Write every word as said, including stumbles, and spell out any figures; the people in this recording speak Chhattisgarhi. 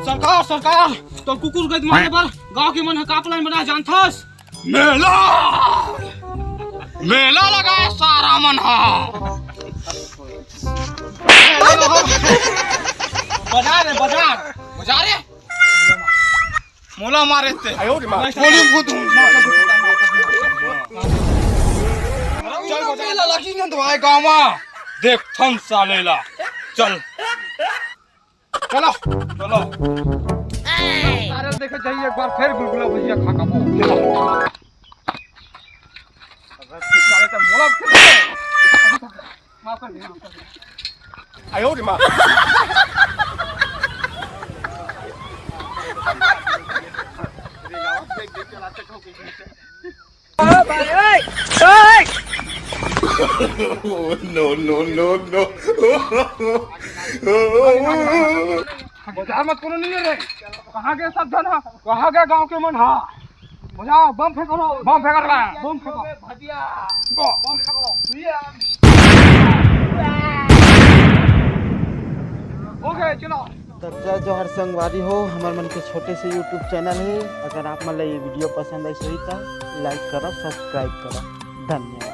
सरकार, सरकार, तो कुकुर के मारे बर गांव के मन ह का plan बनाए जानथस? मेला, मेला लगाए सारा मन हा। बजा रे, बजा, बजा रे। मोला मारे ते। गोली फूट। चल, मेला लगी ना तो आए गाँव में। देख थन साले ला। चल। चलो, चलो। सारे देखे जाइए एक बार फिर गुलगुला भैया खा का मुंह। अगर सारे तो मोला फिर माफ कर दे, माफ कर दे। आयो रे माँ। Oh, no, no, no, no। बाजार में कोनो नहीं है रे। कहाँ गए सब जन? कहाँ गए गांव के मन? हाँ, बजाओ, बम फेंको, बम फेंक रहा है। बम फेंको। भजिया। बम फेंको। हो गए, चलो। तो जय जोहार संगवारी हो, हमर मन के छोटे से YouTube चैनल है। अगर आप मन ला ये वीडियो पसंद आई सही तो लाइक करो, सब्सक्राइब करो। धन्यवाद।